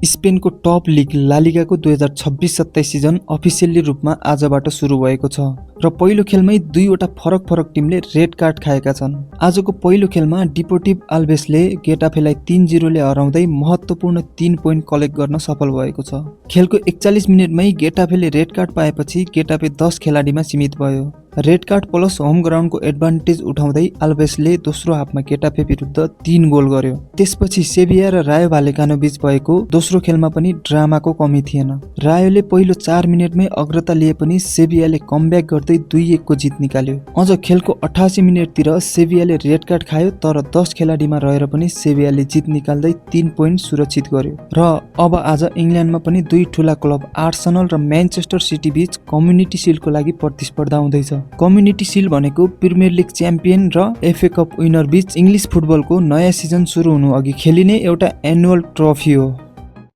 स्पेनको top league ला लिगाको 2026-27 season officially रूपमा आजबाट सुरु भएको छ र पहिलो खेलमै दुईवटा फरक टिमले रेड कार्ड खाएका छन्। आजको पहिलो खेलमा डिपोर्टिभ आल्भेसले गेटाफेलाई 3-0 ले हराउँदै महत्त्वपूर्ण 3 पोइन्ट कलेक्ट गर्न सफल भएको छ। खेलको 41 मिनेटमै गेटाफेले रेड कार्ड पाएपछि गेटाफे 10 खेलाडीमा सीमित भयो। रेड कार्ड प्लस होम ग्राउन्डको एडभान्टेज उठाउँदै आल्भेसले दोस्रो हाफमा गेटाफे विरुद्ध 3 गोल गर्यो। त्यसपछि सेभिया र रायो भालेकानो बीच भएको दोस्रो खेलमा पनि ड्रामाको कमी थिएन। रायोले पहिलो 4 मिनेटमै अग्रता लिए पनि सेभियाले कमब्याक गर्दै 2-1 को जित निकाल्यो। अझ खेलको 88 मिनेटतिर सेभियाले रेड कार्ड खायो, तर 10 खेलाडीमा रहेर पनि सेभियाले जित निकाल्दै 3 पोइन्ट सुरक्षित गर्यो। र अब आज इङ्ल्यान्डमा पनि दुई ठूला क्लब आर्सेनल र म्यानचेस्टर सिटी बीच कम्युनिटी सिल्डको लागि प्रतिस्पर्धा हुँदैछ। कम्युनिटी सिल्ड भनेको प्रिमियर लिग च्याम्पियन र एफए कप विनर बीच इङ्ग्लिस फुटबलको नयाँ सिजन सुरु हुनु अघि खेलिने एउटा एनुअल ट्रफी हो।